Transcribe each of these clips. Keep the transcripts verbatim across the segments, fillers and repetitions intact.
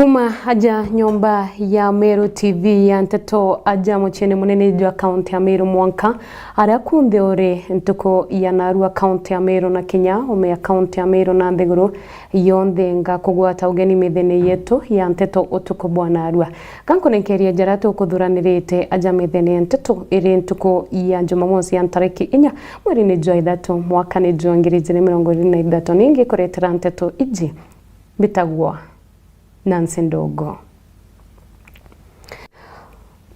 Kuma aja nyomba ya Meru T V ya nteto aja muciini munene jwa kaunti ya Meru mwanka aria kunthe uri ntuku ya narua kaunti ya Meru na kinya ume ya kaunti ya Meru na nthiguru yonthe, ngakugwata ugeni mithene yetu ya nteto utuku bwa narua. Gankunenkeria jara tukuthuranirite aja mithene ya nteto iri ntuku ya Jumamosi ya ntariki inya mweri ni jwa ithatu mwaka ni jwa ngiri ijiri mirongo iri na ithatu. Ningi kuretera nteto iji mbitagwa Nancy Ndogo.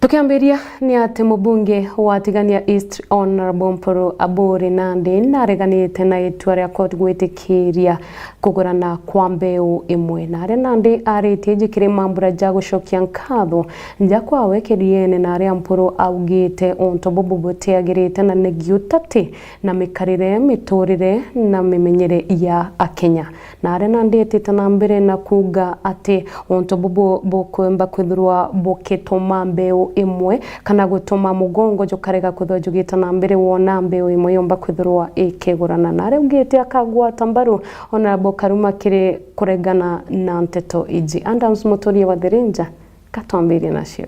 Tukiambiria ni ati mubunge wa Tigania East Honourable Mpuru Aburi nandi nareganite na itua ria court gwitikiria kugurana kwa mbeu imwe. Naria nandi aritie iji kiri mambura ja gucokia nkatho ja kwawe kiriene, naria Mpuru augite untu bubu butiagirite na ni giutati na mikarire, miturire na mimenyere ya Akenya. Na aria nandi etite na mbere na kuuga ati untu bubu bukwemba kwithirwa bukituma mbeu imwe kana gutuma mugongo jukarega kwithirwa jugita na mbere wona mbeu imwe yomba kwithirwa ikigurana. Na aria augite akagwata mbaru Honourable Karuma kiri kuregana na nteto iji. Adams Muturia wa Thirinja, katwambirie nacio.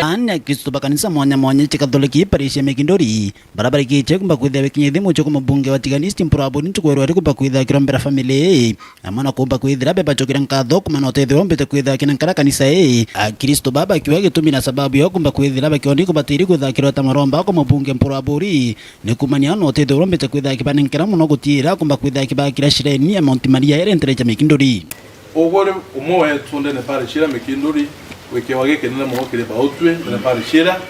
Aani Akristo ba kanisa mwanya mwanya cia Kathoriki parish ya Mikinduri baria barikitie kumba kwithia bekinyithia mucoko mubunge wa Tigania East Mpuru Aburi ntuku ya rwari kumba kwithia akirombera family amwe na kumba kwithira bebacokera nkatho kumana na utethio uria umbite kwithira kina nkara kanisa ii. Akristo baba bakiuga gitumi na sababu ya kumba kwithira bakioni kubatiri kwithira kirota maromba kwa mubunge Mpuru Aburi ni kumania na utethio uria umbite kwithira kibanenkera muno gutiira kumba kwithira kibakira shireni ya Mount Maria iri ntere cha Mikinduri. Ugwe uri umwe wetu ndene parish ira Mikinduri, wi kiewa gikinene muno kiri bautwi ndene parish ira,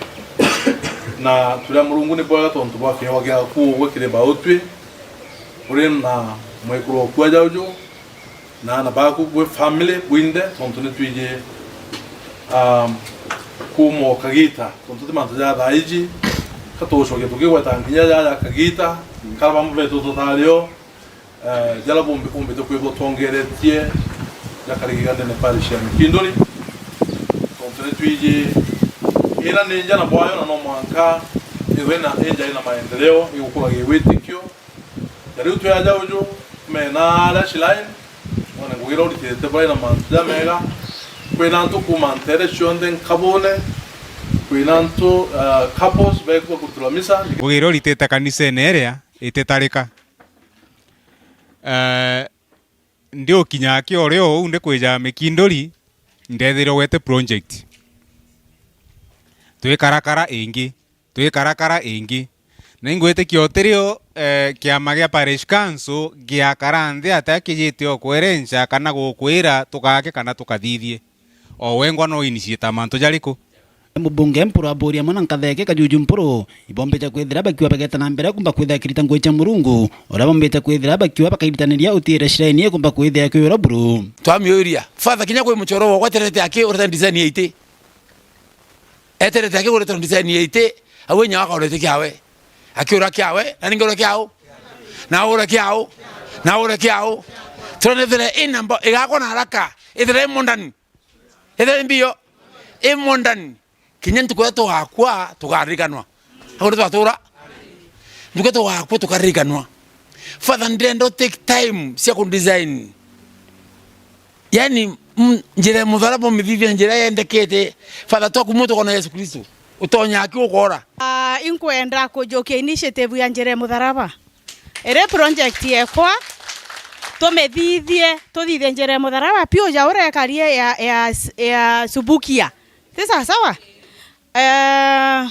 na turia Murungu ni bwega tontu bwa kiewa giaku ugwe kiri bautwi. Uri na mwekuru waku aja uju, na aana baku bwi family bwinthe, tontu ni twiji, um, kuuma o kagita, tontu ti mantu ja thaa iji, ka tugucokia tukigweta nkinya ja, ja kagita, kara bamwe betu tutario, eh, jara bumbi-, bumbite kwithwa twongeretie jakarigiga ndene parish ya Mikinduri, tontu ni twiji ira ni nja na bwayo, na no mwanka ithwe na inja ina maendeleo, igukuragia witikio. Ja riu twi aja uju, mena aria Shilai, one ngugi iria uritite bwai na mantu jamega. Kwina antu kuuma ntere cionthe nkabune, kwina antu, ah, couples beku bakurutirwa misa. Ngugi iria uritite kanisene iria ititarika. Eh, ndi ukinya aki o rio uu ndi kwija Mikinduri, ndethirwe gwete project. Twikarakara ingi. Twikarakara ingi. Na ingwitikia utirio, eh, kiama gia Parish Council giakara nthi atia kijite o kwerenca kana gukwira tukake kana tukathithie. O wengwa no initiate mantu jariku? Mubunge Mpuru Aburi amwe na nkatheke Kajuju Mpuru, ibombite kwithira bakiuga bageta na mbere kumba kwithira kirita ngugi cia Murungu, uria bombite kwithira bakiuga bakairitaniria utiire shiraini kumba kwithira kiura buru. Twamiuria, Father, kinya kwi muchoro wokwa eterete aki ureta design ya iti. Eterete akigurite design ya iti, au inya wake aurite kiawe. Akiura kiawe, na ningi ura kiau. Na ura kiau. Na ura kiau. Turanethire i namba igakwa na haraka. Ithire i modern. Ithire i mbio. I modern. Kinya ntuku iria tugakua, tukaririkanwa. Au ni twatura. Ntuku iria tugakua, tukaririkanwa. Father, ndirenda u take time cia ku design. Yani, mm, njira ya mutharaba umithithie njira yendekete. Father, twakumua tukona Yesu Kristo. Utonya aki ukoora. Ah, inkwenda kujukia initiative ya njira ya mutharaba. Iri project yekwa, tumithithie, tuthithie njira ya mutharaba, piu ja uria ikarie ya, ya, ya Subukia. Ti sawa sawa? Eh,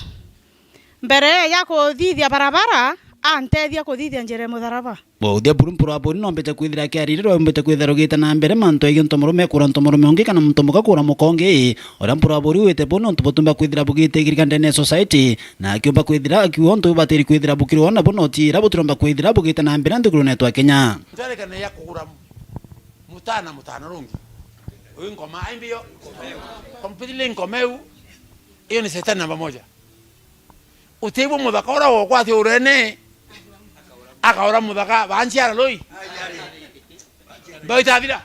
mbere ya kuthithia barabara, antethia kuthithia njira ya mutharaba. Bauthia buru Mpuru Aburi nombete kwithira akiariria rwaumbete kwithira rugite na mbere mantu egii ntomurume kura ntomurume ungi kana muntu muka kura muka ungi, uria Mpuru Aburi wite buu nontu butumba kwithira bugite igirika ndene ya society, na akiumba kwithira akiuga untu bubatiri kwithira bukiri wona buna utiira butiromba kwithira bugite na mbere nthigurune yetu ya Kenya. Nterekane ya kugura mutana mutana rungi. Uyu ngoma ai mbio. Completely ngoma iu. Iyo ni setani namba moja. Utigwe muthaka uria wokwa ati urene, akaura muthaka ba nchiara lui. Ndoitathira.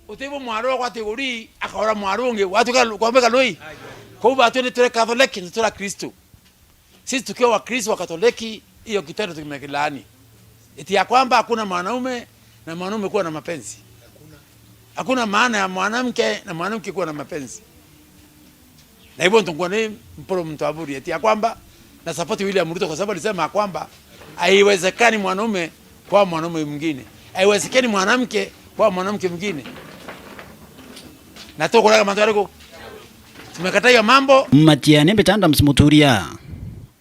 Utibu mwaru wakwa atiguri, akaura mwaru ungi, watuka kwambika lui. Kou batwi ni turi Catholic, ni turi Kristo. Sisi tukiwa Wakristo wa Katoliki, hiyo kitendo tumekilaani. Eti ya kwamba hakuna mwanaume na mwanaume kuwa na mapenzi. Hakuna maana ya mwanamke na mwanamke kuwa na mapenzi. Na hivyo ndio ni Mpuru Mtwaburi, eti ya kwamba na support William Ruto kwa sababu alisema ya kwamba haiwezekani mwanaume kwa mwanaume mwingine. Haiwezekani mwanamke kwa mwanamke mwingine. Na tukoraga mantu ariku? Tumekataa hiyo mambo. Matiani Mbitanda Msimuturia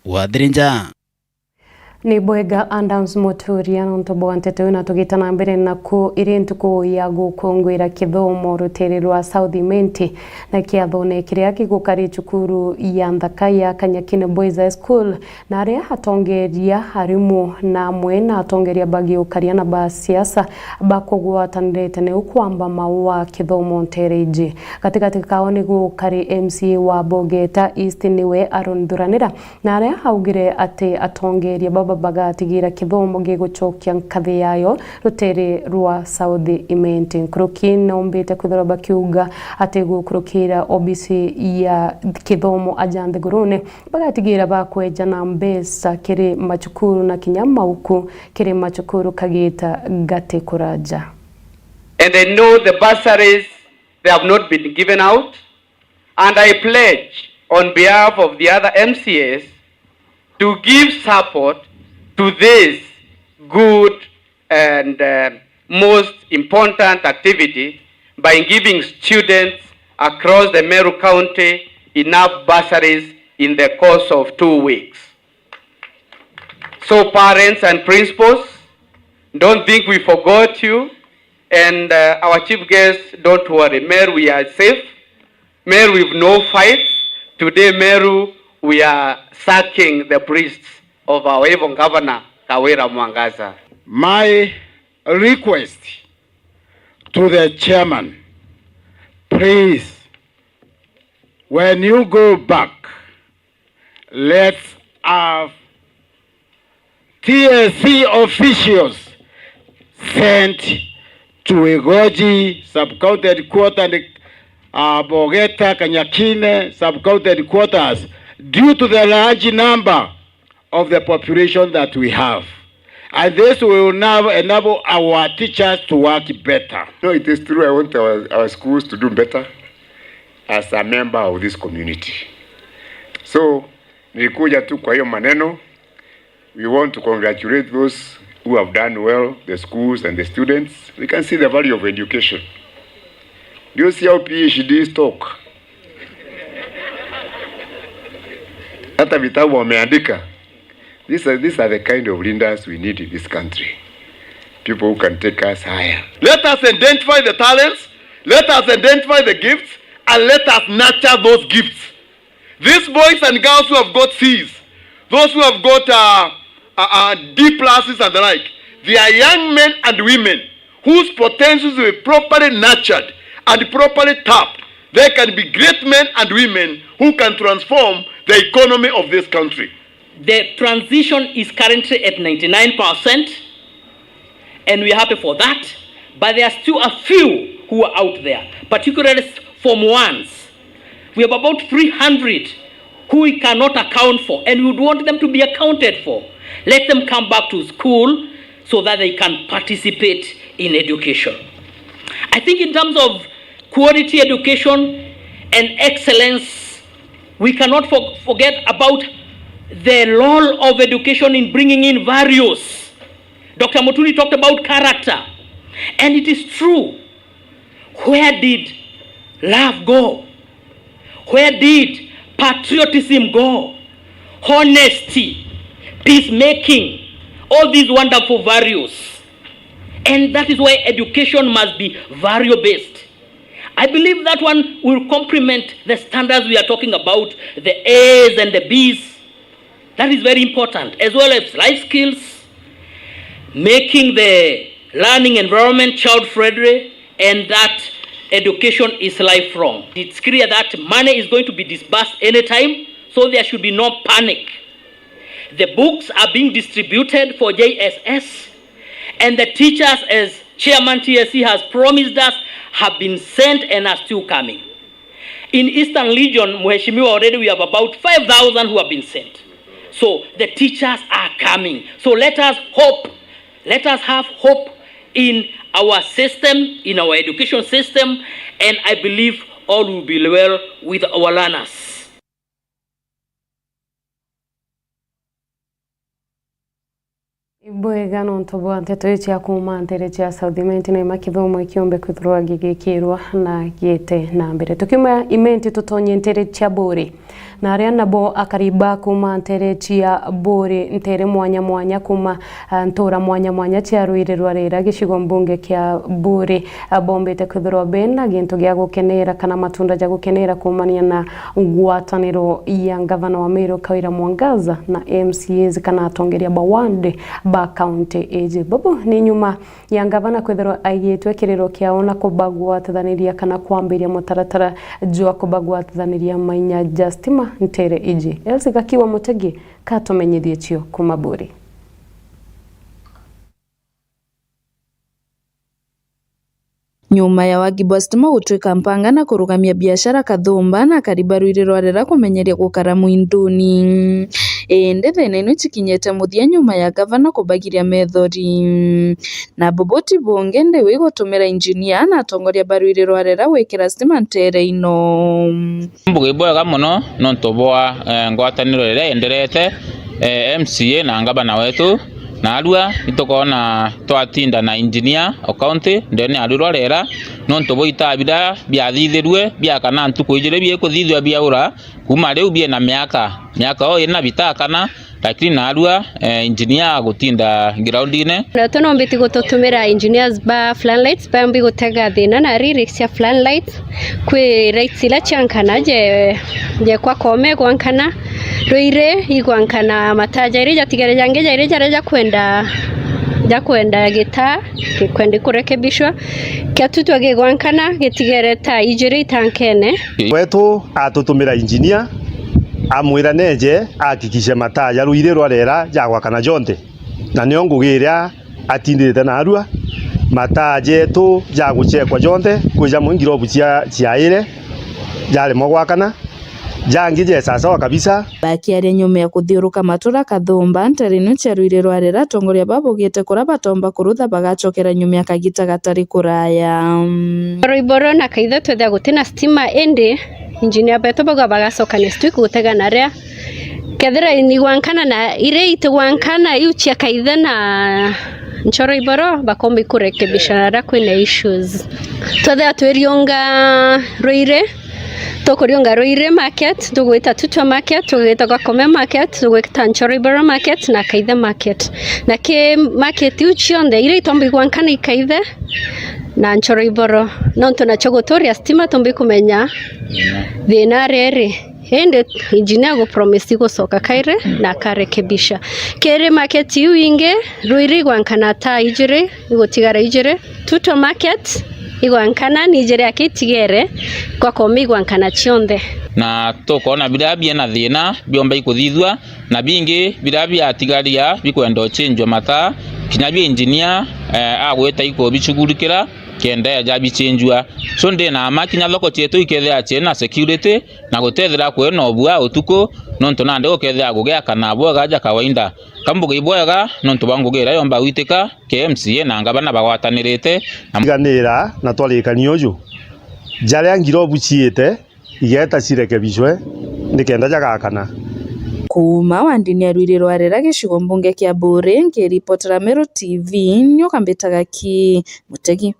wa Thirinja. Ni bwega Adams Muturia nontu bwa nteto iu, na tugita na mbere naku, iri ntuku ya gukunguira kithomo rutere rwa South Imenti, na kiathone kiria gigukari cukuru ya nthaka ya Kanyakine Boys High School, na aria atongeria, arimu na amwe na atongeria bagiukaria na ba siasa bakugwatanirite niu kwamba mau a kithomo ntere iji. Gatigati kao ni gukari M C A wa Bogeta East niwe Aaron Thuranira, na aria augire ati atongeria baba bagatigira kithomo gigucokia nkathi yayo rutere rwa South Imenti. Nkuruki naumbite kwithirwa bakiuga ati gukurukira obisi ya kithomo aja nthigurune, bagatigira bakweja na mbeca kiri macukuru na kinya mauku kiri macukuru kagita gati kuraja. And I know the bursaries, they have not been given out. And I pledge on behalf of the other M C As to give support to this good and, uh, most important activity by giving students across the Meru County enough bursaries in the course of two weeks. So parents and principals, don't think we forgot you. And, uh, our chief guest, don't worry. Meru, we are safe. Meru, we've no fights. Today, Meru, we are sucking the breasts of our evil governor, Kawira Mwangaza. My request to the chairman, please, when you go back, let's have T S C officials sent to Igoji sub-county headquarters and, uh, Bogeta, Kanyakine sub-county headquarters due to the large number of the population that we have. And this will now enable our teachers to work better. No, it is true, I want our, our schools to do better as a member of this community. So, nilikuja tu kwa hiyo maneno. We want to congratulate those who have done well, the schools and the students. We can see the value of education. Do you see how P H Ds talk? Hata vitabu wameandika. These are, these are the kind of leaders we need in this country. People who can take us higher. Let us identify the talents, let us identify the gifts, and let us nurture those gifts. These boys and girls who have got C's, those who have got, uh, uh, uh, D pluses and the like, they are young men and women whose potentials will be properly nurtured and properly tapped. They can be great men and women who can transform the economy of this country. The transition is currently at ninety-nine percent, and we are happy for that. But there are still a few who are out there, particularly form ones. We have about three hundred who we cannot account for, and we would want them to be accounted for. Let them come back to school so that they can participate in education. I think in terms of quality education and excellence, we cannot for-, forget about the role of education in bringing in values. Doctor Muturi talked about character, and it is true. Where did love go? Where did patriotism go? Honesty, peacemaking, all these wonderful values. And that is why education must be value-based. I believe that one will complement the standards we are talking about, the A's and the B's. That is very important, as well as life skills, making the learning environment child-friendly, and that education is lifelong. It's clear that money is going to be disbursed anytime, so there should be no panic. The books are being distributed for J S S, and the teachers, as Chairman T S C has promised us have been sent and are still coming. In Eastern Region, Mheshimiwa, already we have about five thousand who have been sent. So the teachers are coming. So let us hope, let us have hope in our system, in our education system, and I believe all will be well with our learners. Ibwega nontu bwa nteto iu cia kuuma ntere cia South Imenti, na ima kithomo ikiombe kwithirwa gigikirwa na giete na mbere. Tukiuma Imenti tutonye ntere cia Buuri, na aria nabo akari ba kuuma ntere cia Buuri, ntere mwanya mwanya kuuma, ah, ntura mwanya mwanya cia Rwiri rwa Rera, gicigo mbunge kia Buuri, ah, bombite kwithirwa bena gintu gia gukenera kana matunda ja gukenera kuumania na ngwataniro ya ngavana wa Meru Kawira Mwangaza na M C As kana atongeria ba ward ba kaunti iji. Bubu ni nyuma ya ngavana kwithirwa aigitwe kiriro kiao na kubagwatithaniria kana kwambiria mutaratara jwa kubagwatithaniria mainya ja stima ntere iji. Elsie Gakiwa Mutegi katumenyithie cio kuuma Buuri. Nyuma ya wagi bwa stima gutwika mpanga na kurugamia biashara kathumba, na akari ba Rwiri rwa Rera kumenyeria gukara mwinduni. Indi thina ino icikinyite muthia nyuma ya gavana kubagiria methori. Na bubu ti bungi ndi wi gutumira injinia na atongoria ba Rwiri rwa Rera gwikira stima ntere ino. Mbuge ibwega mono nontu bwa, eh, ngwataniro iria yenderete, eh, M C A na ngavana wetu. Naarua itukoona twatinda na engineer o county ndene ya Rwiri rwa Rera, nontu bwa itaa biria biathithirue biakana ntuku ijiri biikuthithua biaura, kuuma riu biena miaka, miaka o ina bitakana, lakini naarua, eh, engineer agutinda groundine. Na tunombiti gututumira engineers ba floodlights, bambi gutega thina na riri cia floodlights. Kwi lights ila ciankana je, je kwa Koome igwankana, Rwiri igwankana, mataa jairi jatigere jangi jairi jaria jakwenda, jakwenda gitaa, gikwenda kurekebishwa. Kia Tutwa gigwankana, gitigere taa ijiri itankene. Wetu atutumira engineer, amwira neje ahakikishe mataa ja Rwiri rwa Rera jagwakana jonthe, na nio ngugi iria atindite naarua, mataa jetu ja guchekwa jonthe, kwija mwe ngirobu cia, ciaire, jaremwa gwakana, jangi je sawasawa kabisa. Bakiaria nyuma ya kuthiuruka matura kathumba, ntere ino cia Rwiri rwa Rera, atongoria babugite kuria batomba kurutha bagacokera nyuma ya kagita gatari kuraya. Rwiboro na kaitha twethia gutina stima, indi engineer betu bauga bagacoka next week gutega na ria Kethira ni gwankana na iria itigwankana iu cia kaithe na nchoro iboro, bakomba ikurekebisha na aria kwina issues. Twethira twiriunga Rwiri, tukuriunga Rwiri market, tugwita Tutwa market, tugwita Gakome market, tugwita nchoro iboro market na kaithe market. Na ki market iu cionthe, iria itomba igwankana ikaithe na nchoro iboro. Nontu nacio guturia stima tumbi kumenya thina aria iri. Indi engineer agu promise igucoka kairi na akarekebisha. Kiri market iu ingi, Rwiri igwankana taa ijiri, igutigara ijiri. Tutwa market igwankana ni ijiri aki itigere, Gakome igwankana cionthe. Na tukoona biria biena thina biomba ikuthithua, na bingi biria biatigaria bikwenda uchenjwa mataa, kinya bi engineer, eh, agwita ikubicugurikira kenda eja bichenjua. So ndina ma kinya thoko cietu ikethira ciina security, na gutethira kwina ubua utuku, nontu nandi gukethira gugiakana bwega ja kawaida. Kambugi bwega nontu bwa ngugi iria yomba gwitika, ki M C A na ngavana bagwatanirite na tiganira na twarikania uju, jaria ngirobu ciite igeta cirekebishwe nikenda jagakana. Kuuma wandini ya Rwiri rwa Rera gicigo mbunge kia Buuri, nkiripotera Meru T V, nyoka mbitaga ki Mutegi.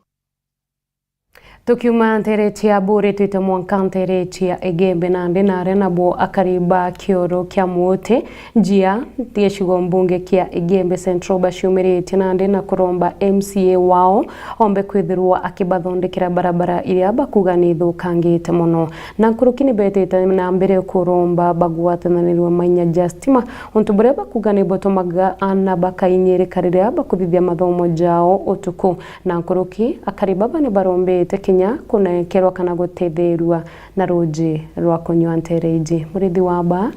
Tukiuma ntere cia Buuri twite mwanka ntere cia Igembe nandi na aria nabo akari ba kioro kia Muuti njia gicigo mbunge kia Igembe Central baciumiritie nandi na kuromba M C A wao ombe kwithirwa akibathondekera barabara iria bakuga ni ithukangite mono. Na nkuruki ni betite na mbere kuromba bagwatananirwe mainya ja stima, untu buria bakuga ni butumaga aana bakainyirika riria bakuthithia mathomo jao utuku. Na nkuruki, akari baba ni barombete kinya kunekerwa kana gutetherua na ruuji rwa kunyua ntere iji. Murithi wa ba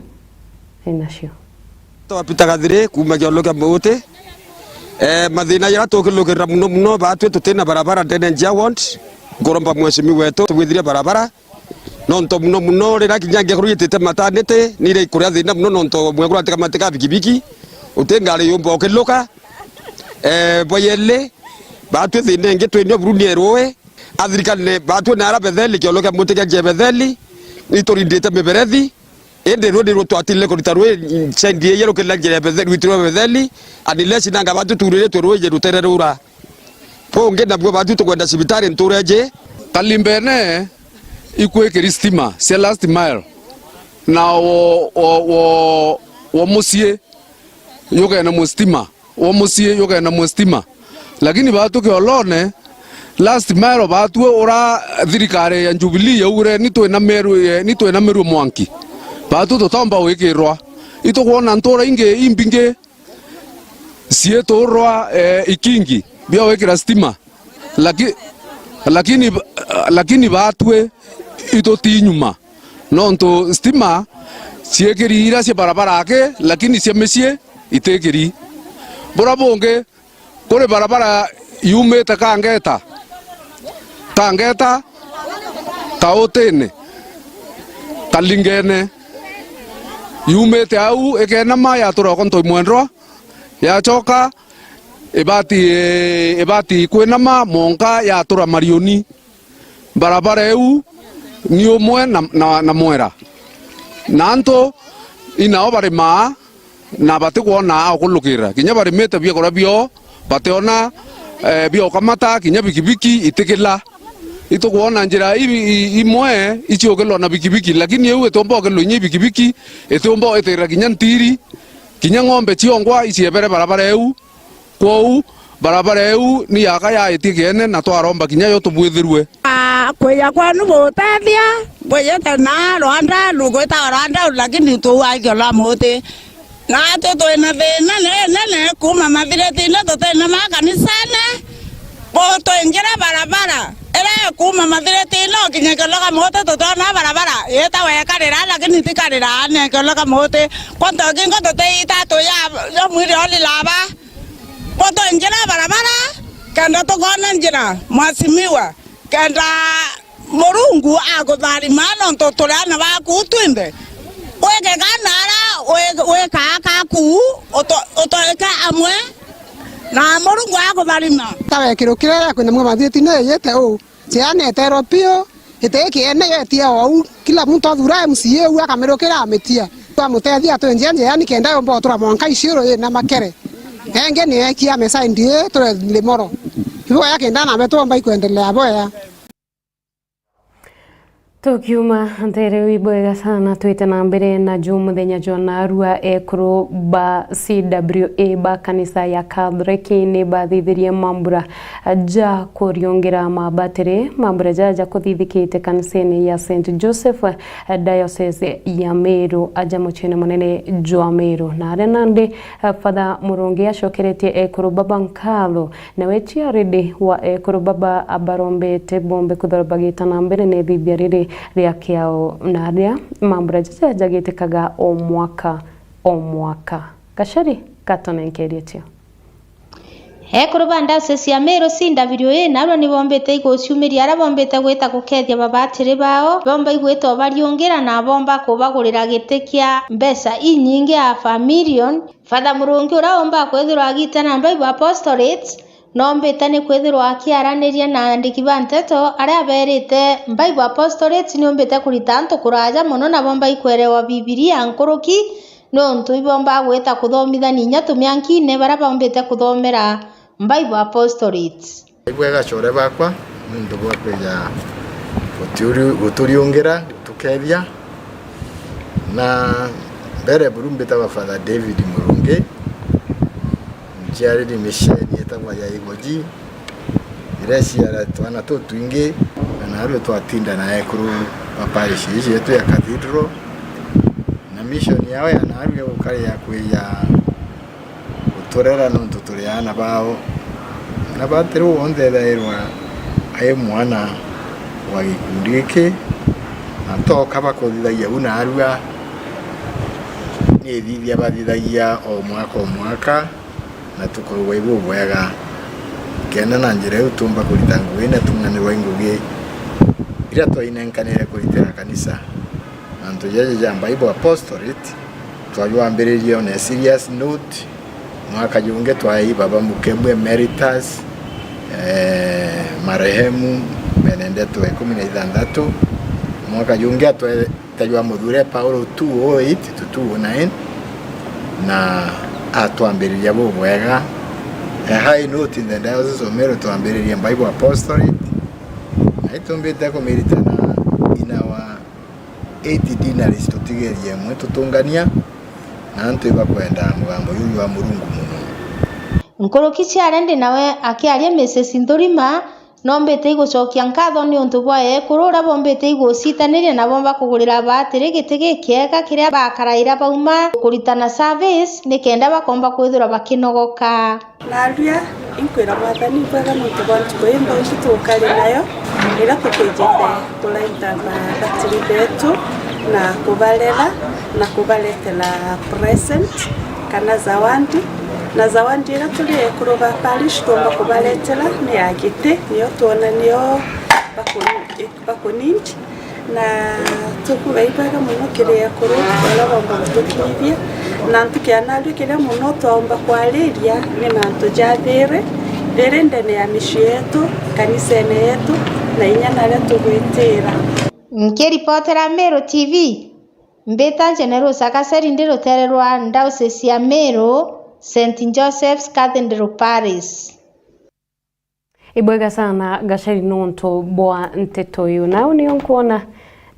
enacio. Twapita Gathiri kuuma kioro kia Muuti, Eh, mathina jaria tukilukirira muno muno, batwi tutina barabara ndene njia ward, nkuromba mheshimiwa wetu tubwithirie barabara, nontu muno muno riria kinya ngekorwo itite maternity, ni iria ikuria thina muno, nontu mwekuru atikamatika bikibiki, uti ngari yumba ukiluka. Eh, bwa yeli, batwi thina ingi twinio buruni erui, athirikari ni batwi nara Betheli, kiolo kia muti kia njia Betheli, iturindite miberethi, indi rui nirwo twatire kurita rui sendi iye rukirira njira ya Betheli, rwitirwe Betheli, unless nanga batwi turiritwe rui rutere rura. Bungi nabuo batwi tukwenda cibitari ntureji. Kalimbene ikwikiri stima cia last mile, na wo, wo, wo, wo mucii yugene mustima, wo mucii yugene mustima. Lakini batwi kiolone, last mile batwi ura thirikari ya Jubilee yaugire ni twinamirwe, ni twinamirwe mwanki. Batwi tutomba gwikirwa. Itukwona ntura ingi imbingi cieturwa, eh, ikingi bia gwikira stima. Laki-, lakini, lakini batwi itutinyuma. Nontu stima ciikiri iria cia barabara aki, lakini cia micii itikiri. Bura bungi, kuri barabara yumite Kangeta, Kangeta, Kautine, Kalingene, yumite au ikenama yatura Okonto Imwendwa, yacoka ibati, ibati kwinama monka yatura Marioni. Barabara iu ni umwe na, na, na Mwera. Na antu inao barimaa na batikwona a ukulukirira. Kinya barimite biakuria biao, bationa, eh, bia ukamata, kinya bikibiki itikila. Itukwona njira i-, i-, imwe iciukilwa na bikibiki, lakini iu itiumba ukilwa inya ibikibiki, itiumba itirira kinya ntiri, kinya ng'ombe ciongwa iciebere barabara iu. Kwou, barabara iu ni yaka yaitie kiene na twaromba kinya yo tubwithirue. Ah, kwija kwenu butethia, bwijite na Rwanda, rugwitawa Rwanda, lakini tuuaikio la muti. Natwi twina thina inene kuuma mathiritine, tutina ma kanisene, butwinjire barabara. Iria ikuuma mathiritine ukinye Kioloka Muti, tutona barabara. Ita wekarira, lakini tikarira ni Kioloka Muti. Kwa ntokingo tutiita tuya, yo mwiri olilaba. Butwinjira barabara, kenda tukona njira, mheshimiwa, kenda Murungu agutharima nontu turi aana baku twinthe. Wikega nara wi-, wikaa kaku, uto-, utoike amwe, na Murungu agutharima. Tawekirukire ya kwina mwe mathiritine iyite uu. Ciana eterwa piu, iti kiene yetia ou, kila muntu athura M C A u akamirukira amitia. Twamutethia atwinjia njia, yani kenda yumba utura mwanka iciuru yina makere. Engi ni ekia mesa ndie ture limoro. Iboya kenda nabe twomba ikwendelea boya. Tukiuma ntere iu ibwega sana, twite na mbere na ju muthenya jwa narua, ekuru ba C W A ba kanisa ya Catholic ni bathithirie mambura ja kuriungira mabatiri. Mambura jaja ja kuthithikite kanisene ya Saint Joseph, Diocese ya Meru, aja muciine munene jwa Meru. Na aria nandi, Father Murungi acokeretie ekuru baba nkatho, nawe chairlady wa ekuru baba abarombete bombe kuthora bagita na mbere na ithithia riri ria kiao, na aria mambura jaja jagitikaga o mwaka o mwaka. Gachari gatonenkerie tio. Ekuru ba Diocese ya Meru C W A narua ni bombite iguciumiria aria bombite gwita gukethia babatiri bao, bomba igwita ubariungira na bomba kubagurira giti kia mbeca inyingi, half a million. Father Murungi, uria umba kwithirwa agitana Bible Apostolate, noombite ni kwithirwa akiaraniria na aandiki ba nteto aria beerite Bible Apostolate niumbite kurita antu kuraja mono na bomba ikwerewa Bibilia nkuruki, niuntu ibomba gwita kuthomithania inya tumiankine baria baumbite kuthomera Bible Apostolate. Ibwega acore bakwa, niuntu bwa kwija guturi-, guturiungira, gutukethia. Na mbere buru mbitagwa Father David Murungi, njiariri misheni yetagwa ya Igoji, ireciara twana tutwingi, na narua twatinda na ekuru ba parish ici yetu ya Cathedral. Na mission yao ya narua gukari ya kwija guturera nontu turi aana bao. Na batiri wonthe ethairwa ai mwana wa gikundi giki, na toka bakuthithagia u narua, ni ithithia bathithagia o mwaka o mwaka, Na tukaigua ibubwega kenda na njira iu tuumba kurita ngugi na tung'anirwa i ngugi iria twainenkanire kuritira kanisa. Mantu jaja ja Bible Apostolate twajwambiririe on a serious note. Mwaka jungi twaei Baba Mukemu Emeritus, eh, marehemu, Benedetto wa ikumi na ithanthatu. Mwaka jungi atwe- Tajwa muthure Paulo two oh eight to two oh nine, na atwambiriria bubwega. A high note in the Diocese of Meru, twambiririe Bible Apostolate, na itumbite kumirita na in our eight deaneries tutigerie imwe tutungania, na antu ibakwenda mugambo juu jwa Murungu muno. Nkuruki cia aria ndi nawe akiaria Missus Nthurima, Noombite igucokia nkatho niuntu bwa eekuru uria boombite igucitaniria na boomba kugurira abaatiri giti gikiega kiria bakaraira bauma kuritana service, nikenda bakoomba kwithirwa bakinogoka. Naarua inkwira Mwathani ibwega niuntu bwa ntuku inthongi tukari nayo, iria tukijite kuraitha batiri beetu na kubarera na kubaretera present kana zawadi, na zawadi iria turi ekuru ba parish tuumba kubaretera ni ya giti, nio twona nio bakuni-, bakunindi, na tukuga ibwega mono kiri ekuru baria boomba gutukinyithia, na ntuku ya naarua kiria mono twaumba kwariria ni mantu ja thiiri, thiiri ndene ya micii yeetu, kanisene yeetu, na inya naria tugwitira. Nkiripotera Meru T V, Mbita General Sakaseri ndi rutere rwa Diocese ya Meru, Saint Joseph's Cathedral Parish. Ibwega sana Gacheri nontu bwa nteto iu. Nau nio nkwona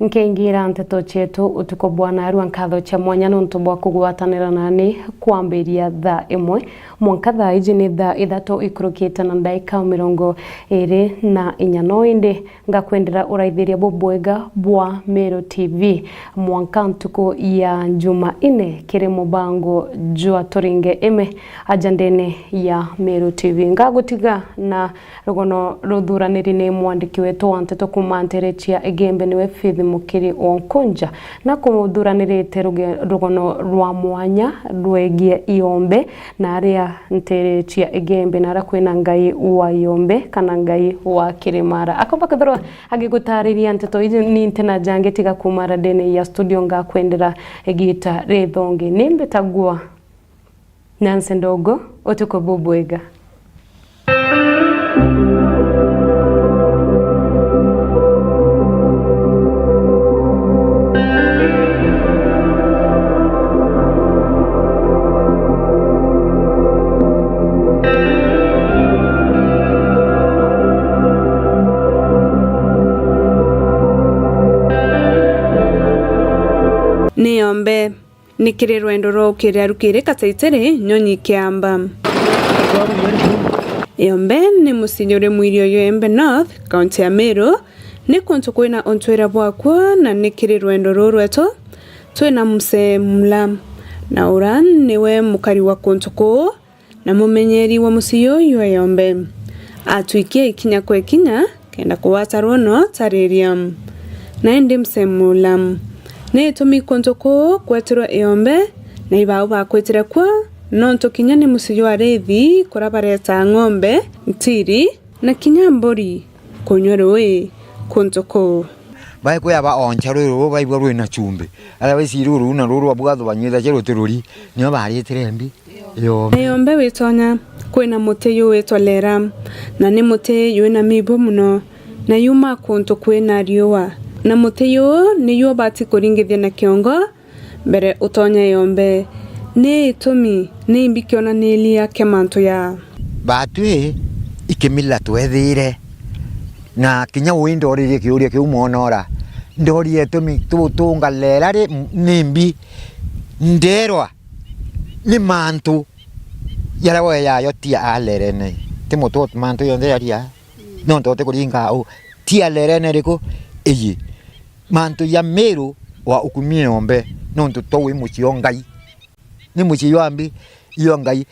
nkiingira nteto cietu utuku bwa naarua. Nkatho cia mwanya nontu bwa kugwatanira nani kwambiria thaa imwe mwanka thaa iji ni thaa ithatu ikurukite na ndaika mirongo iri na inya. No indi ngakwendera uraithiria bubwega bwa Meru T V mwanka ntuku ya Jumaine kiri mubango jwa Turinge Ime aja ndene ya Meru T V. Ngagutiga na rugono ruthuraniri ni mwandiki wetu wa nteto kuuma ntere cia Igembe, niwe Faith Mukiri Onkonja, na kuthuranirite ruge-, rugono rwa mwanya rwegie iombe na aria ntere cia Igembe na aria kwina ngai wa iombe kana ngai wa kirimara. Akomba kwithirwa agigutariria nteto iji ni nte na jangi tiga kuuma radene ya studio. Ngakwendera igiita rithongi. Ni mbitagua Nancy Ndogo, utuku bubwega. Ni yombe. Ni kiri rwendo rwa ukiri arukiri Kataitiri, Nyonyi Kiamba. Yombe ni mucii juri mwiri uyu Embe North, kaunti ya Meru. Ni kuntu kwina untwire bwakwo, na ni kiri rwendo ruu rwetu twina Muse Mula, na ura niwe mukari wa kuntu kuu. Na mumenyeri wa mucii uyu Eyombe atwikia ikinya kwa ikinya kenda kugwata rwono tariria. Na indi Msemula, ni itumi kuntu kuu kwetirwe Eyombe, na ibau bakwitire kuo, nontu kinya ni mucii jwa arithi kuria baretaa ng'ombe, ntiri, na kinya mburi kunywa rui kuntu kuu. Baikwia baoncha rui ruu baigua rwina chumbi. Aria baiciri ruu na ruu rwa bwatho banywithagia ruti ruri, nio baritire mbi. Eyombe. Eyombe witonya, kwina muti yu witwa lera, na ni muti jwina miibo mono, na yumaa kuntu kwina riua. Na muti yu niyu ubati kuringithia na kiongo mbere utonya Eyombe. Ni itumi ni imbi kionaniria kia mantu ya. Batwi ikimila twethire, na kinya ui ndoririe kiuria kiu mwana ura, ndorie itumi tutunga lera ri ni mbi, nderwa ni mantu jaria weyayo ti a lerene, ti mutu mantu yonthe jaria, nontu uti kuringa u, ti a lerene riku, iyi mantu ja Miru wa ukumie Eyombe, nontu to wi mucii o Ngai, ni mucii jwa mbi, io Ngai.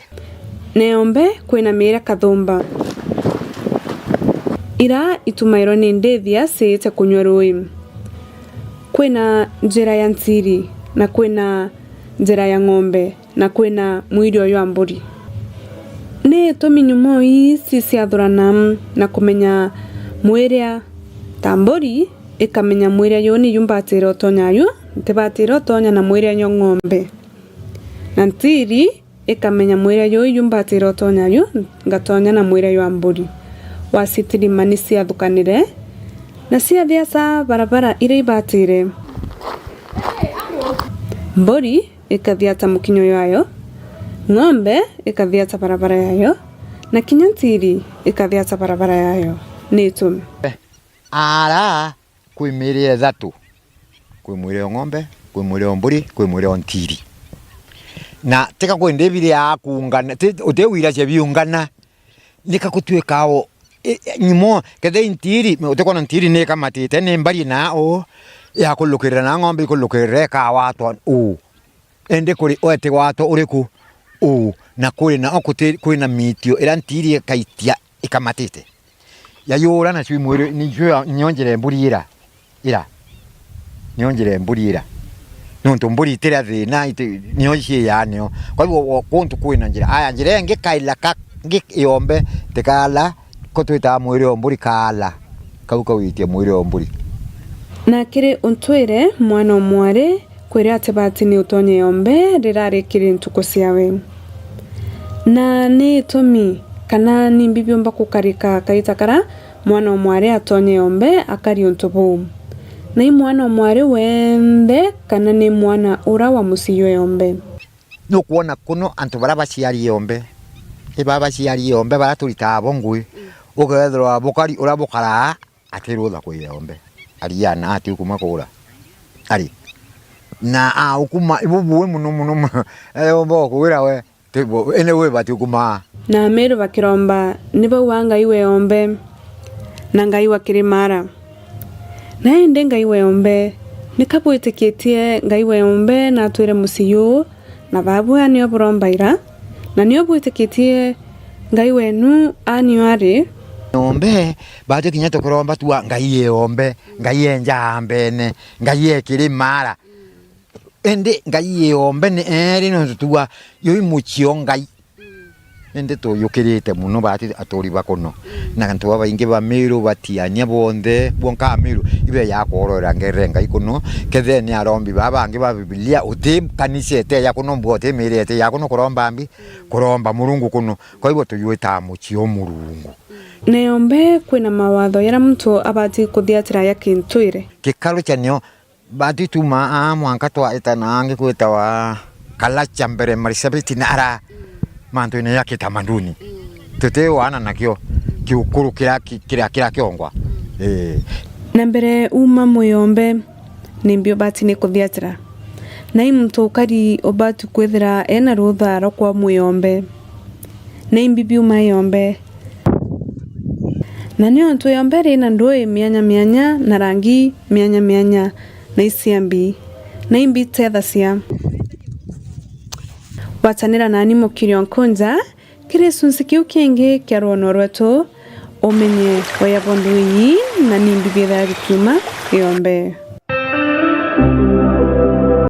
Na Eyombe kwina miira kathumba, ira itumairwa ni ndithia ciite kunywa rui. Kwina njira ya ntiri, na kwina njira ya ng'ombe, na kwina mwirio jwa mburi. Ni itumi nyumo ii ciciathurana na kumenya mwiria. Ta mburi ikamenya mwiria juu niju mbatire utonya yu, ntibatire utonya na mwiria jwa ng'ombe. Na ntiri ikamenya mwiria juu iju mbatire utonya yu, ngatonya na mwiria jwa mburi. Wa citirima ni ciathukanire, na ciathiaca barabara iria ibatire. Mburi ikathiaca mukinyo jwayo, ng'ombe ikathiaca barabara yayo, na kinya ntiri ikathiaca barabara yayo. Ni itumi. Ara kwi miiri ithatu, kwi mwiria o ng'ombe, kwi mwiria o mburi, kwi mwiria o ntiri. Na tika kwi ndibiri ya kuungana, ti, uti wira cia biungana, nika gutuika o, i, i, nyumo, kethira i ntiri, utikwona ntiri ni ikamatite, ni mbari na o, ya kulukirira na ng'ombe ikulukirira ikawatwa u. Indi kuri o itigwatwa uriku u, na kuri na o kuti, kuri na mitio ira ntiri ikaitia ikamatite. Yayura nacio imwiri, nicio ya-, nio njira mburi ira. Ira. Nio njira mburi ira. Nontu mburi itira thina, iti-, nio ciiyaa nio. Kwa hivyo, wo-, kuntu kwina njira. Aya, njira ingi kaila ka-, ngi yombe, tikala, ko twitaga mwiri o mburi kaala. Kau kawitie mwiri o mburi. Na kiri untwire mwana o mwari, kwiri ati bati ni utonye yombe rirari kiri ntuku ciawe. Na ni itumi kana nimbi biumba kukarika kaita kara mwana o mwari atonye yombe akari untu buu? Na i mwana o mwari wenthe kana ni mwana ura wa mucii jwe yombe? Nukwona kuno antu baria baciari yombe, i baa baciari yombe baria turitaga bo ngui, ukethirwa bukari uria bukaraa, atirutha kwi yombe. Ariana ati ukuma kura. Ari. Na a ukuma, ibu buwe muno, muno, muno. Eyombe okuwira we, ti bu, ene we bati ukuma. Na Amiru bakiromba, ni bau a Ngai we yombe, na Ngai wa kirimara. Na indi Ngai we yombe, ni kabwitikitie Ngai we yombe na atwire mucii juu, na babu a nio burombaira, na nio bwitikitie Ngai wenu a nio ari. Yombe, batu kinya tukiromba tua Ngai e yombe, Ngai e njambene, Ngai e kirimara. Indi Ngai e yombe ni eri nontu tua yoi mucii o Ngai. Indi tuyukirite muno bati aturi ba kuno. Na antu babaingi ba Miru batiania bonthe, bwonka Amiru ibeya kwororera ngerere Ngai kuno, kethira ni arombi baa bangi ba Bibilia, uti kanisa ite ya kuno, mbwa uti miiri ite ya kuno kuromba mbi, kuromba Murungu kuno. Kwa hivyo tuywitaa mucii o Murungu. Na yombe kwina mawatho jaria muntu abati kuthiatira ja kintwire. Gikaru kia nio, batu ituma aa mwanka twaitana angi kwitawa kalacha mbere Marsabit na ara mantu-ini ya kitamaduni. Tutiwana nakio kiukuru kiria ki-, kiria, kiria kiongwa. Ii. Na mbere uma mwiyombe, nimbi ubati ni kuthiatira? Na i muntu ukari ubati kwithira ena rutha rwa kwa mwiyombe? Na imbi biuma yombe? Na niontu yombe ri na ndui mianya mianya na rangi mianya mianya, na iciambi, na imbi teethacia? Gwatanira nani Mukiri o Nkunja kiri gicunci kiu kingi kia rwono rwetu, umenye waya bwa ndui ii na nimbi biithira bikiuma yombe.